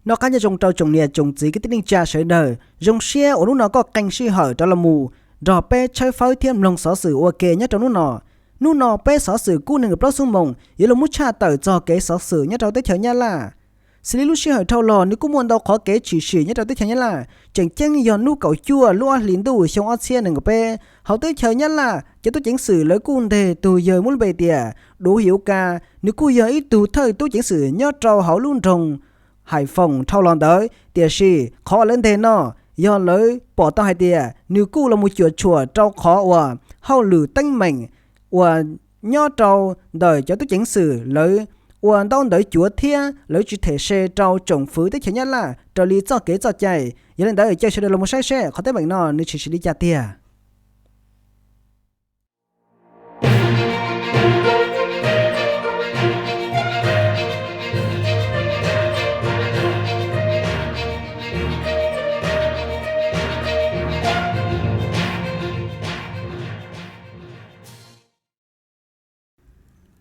Noj qab nyob zoo rau tsoom niam tsoom txiv kwv tij neej tsa sawv daws, zoo siab uas hnub no koj qee sij hawm rov los mus nrog peb tshawb fawb thiab mloog xov xwm ua ke nyob rau hnub no. Hnub no peb xov xwm kub nees nkaum plaub xuab moos yuav los muab tshaj tawm txog kev xov xwm nyob rau teb chaws Nyab Laj. Xws li lub sij hawm dhau los nws kuj muaj ntau qhov kev tshwm sim nyob rau teb chaws Nyab Laj, tseem ceeb yog hnub kaum cuaj lub ob hlis ntuj xyoo ob txhiab nees nkaum peb, hauv teb chaws Nyab Laj cov tub ceev xwm lawv kuj nteg tug yawg muab lub npe tias Duv Hiuv Ka, nws kuj yog ib tug thawj tub ceev xwm nyob rau hauv lub nroog Hais Foos dhau los ntawd, tiam sis qhov uas lawv nteg no yog lawv pom tau hais tias nws kuj los mus cuam tshuam rau qhov uas hauj lwm teeb meem uas nyob rau ntawm cov tub ceev xwm lawv ua ntaub ntawv cuav thiab lawv tsis them se rau tsoom fwv teb chaws Nyab Laj raws li txoj kev txoj cai. Yog li ntawd caw sawv daws los mus saib seb qhov teeb meem no nws tshwm sim li cas tiag.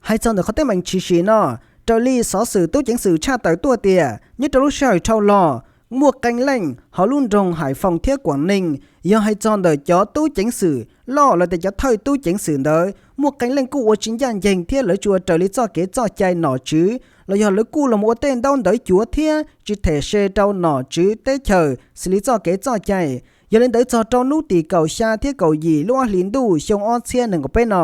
Hais txog ntawm qhov teeb meem tshwm sim no, raws li xov xwm tub ceev xwm tshaj tawm tuaj tias nyob rau lub sij hawm dhau los muaj qee leej hauv lub nroog Hais Foos thiab Kuam Neeg, yog hais txog ntawm cov tub ceev xwm loj los tias cov thawj tub ceev xwm ntawd muaj qee leej kuj ua tsis ncaj ncees thiab lawv tsis ua raws li txoj kev txoj cai nom tswv los yog lawv kuj los ua tej ntaub ntawv cuav thiab tsis them se rau nom tswv teb chaws xws li txoj kev txoj cai. Yog li ntawd txog rau hnub tim kaum xya thiab kaum yim lub ob hlis ntuj xyoo ob txhiab nees nkaum peb no,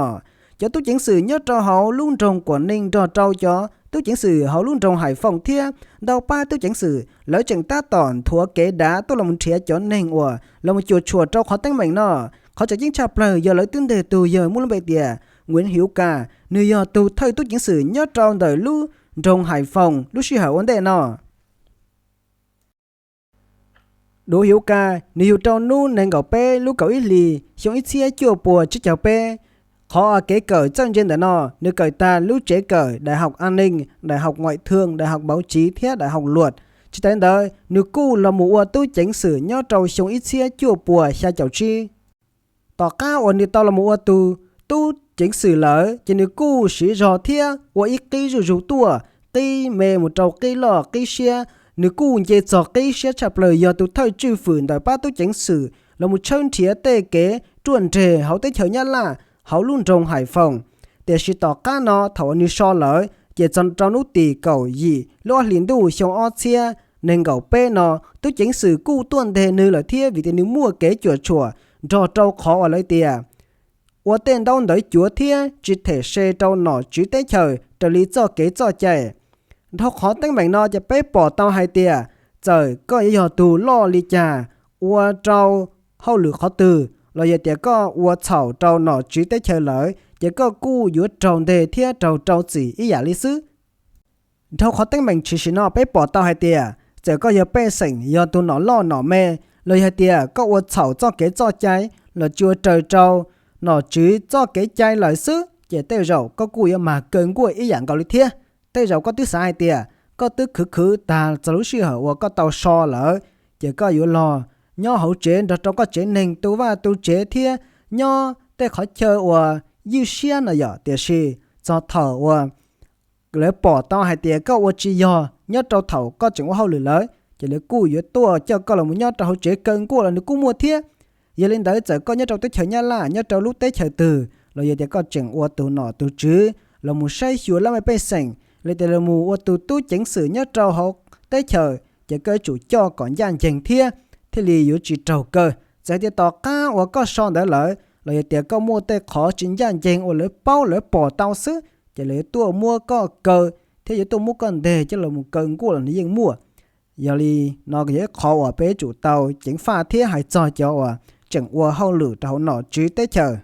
cov tub ceev xwm nyob rau hauv lub nroog Kuam Neeg nrog rau cov tub ceev xwm hauv lub nroog Hais Foos thiab ntau pab tub ceev xwm lawv tseem tab tom nthuav kev dav tuaj los nrhiav cov neeg uas los cuam tshuam rau qhov teeb meem no. Qhov tseem ceeb tshaj plaws yog lawv twb nteg tug yawg muaj lub npe tias Nkuiv Hiuv Ka, nws yog tug thawj tub ceev xwm nyob rau ntawm lub nroog Hais Foos lub sij hawm ua ntej no. Duv Hiuv Ka, nws yug rau hnub nees nkaum peb lub kaum ib hlis xyoo ib txhiab cuaj puas tsib caug peb. Qhov kev kawm txawj ntse ntawm no nws kawm tag lub tsev kawm Đại học An ninh, Đại học Ngoại thương, Đại học Báo chí thiab Đại học Luật. Tsis tas li ntawd nws kuj los mus ua tub ceev xwm nyob rau xyoo ib txhiab cuaj puas xya caum tsib. Tom qab uas nws tau los mus ua tus tub ceev xwm lawm ces nws kuj siv zog thiab ua ib qib zuj zus tuaj, qib me mus rau qib loj qib siab. Nws kuj nce txog qib siab tshaj plaws yog tus thawj tswj fwm ntawm pab tub ceev xwm los mus tshawb nrhiav tej kev ruaj nreg hauv teb chaws Nyab Laj hauv lub nroog Hais Foos. Tiam sis tom qab no thaum uas nws so lawm ces txog rau hnub tim kaum yim lub ob hlis ntuj xyoo ob txhiab nees nkaum peb no, tub ceev xwm kuj tuaj nteg nws lawm thiab vim tias nws muaj kev cuam tshuam nrog rau qhov uas lawv tias ua tej ntaub ntawv cuav thiab tsis them se rau nom tswv teb chaws raws li txoj kev txoj cai. Dhau qhov teeb meem no ces peb pom tau hais tias txawm koj yuav yog tus loj li cas, ua rau hauj lwm qhov twg los yog tias koj ua txhaum rau nom tswv teb chaws lawm ces koj kuj yuav raug nteg thiab raug rau txim ib yam li xwb. Dhau qhov teeb meem tshwm sim no peb pom tau hais tias txawm koj yog pej xeem yog tus nom loj nom me los yog hais tias koj ua txhaum txoj kev txoj cai los tsis ua raws rau nom tswv txoj kev cai lawm xwb ces tej zaum koj kuj yuav mag kaw nkuaj ib yam nkaus li thiab. Tej zaum koj twb xav hais tias koj twb khwv khwv tag txog lub sij hawm uas koj tau so lawm ces koj yuav los nyob hauv tsev nrog rau koj tsev neeg tu vaj tu tsev thiab nyob tej qhov chaw uas ywj siab no yom. Tiam sis txog thaum uas lawv pom tau hais tias koj ua tsis yog nyob rau thaum koj tseem ua hauj lwm lawm ces lawv kuj yuav tuaj coj koj los mus nyob rau hauv tsev kaw nkuaj los nws kuj muaj thiab. Yog li ntawd txawm koj nyob rau teb chaws Nyab Laj nyob rau lub teb chaws twg los yog tias koj tseem ua tus nom tus tswv los mus saib xyuas laj mej pej xeem los tias los mus ua tus tub ceev xwm nyob rau hauv teb chaws ces koj yuav tsum coj kom ncaj ncees thiab thiaj li yuav tsis raug kaw. Txawm tias tom qab uas koj so ntawd lawm los yog tias koj muaj tej qhov tsis ncaj ncees uas lawv paub lawv pom tau xwb ces lawv yuav tuaj muab koj kaw thiab yuav tuaj muab koj nteg coj los mus kaw nkuaj los nws yeej muaj. Yog li no yog ib qhov uas peb yuav tsum tau ceev faj thiab hais txog cov uas tseem ua hauj lwm rau hauv nom tswv teb chaws.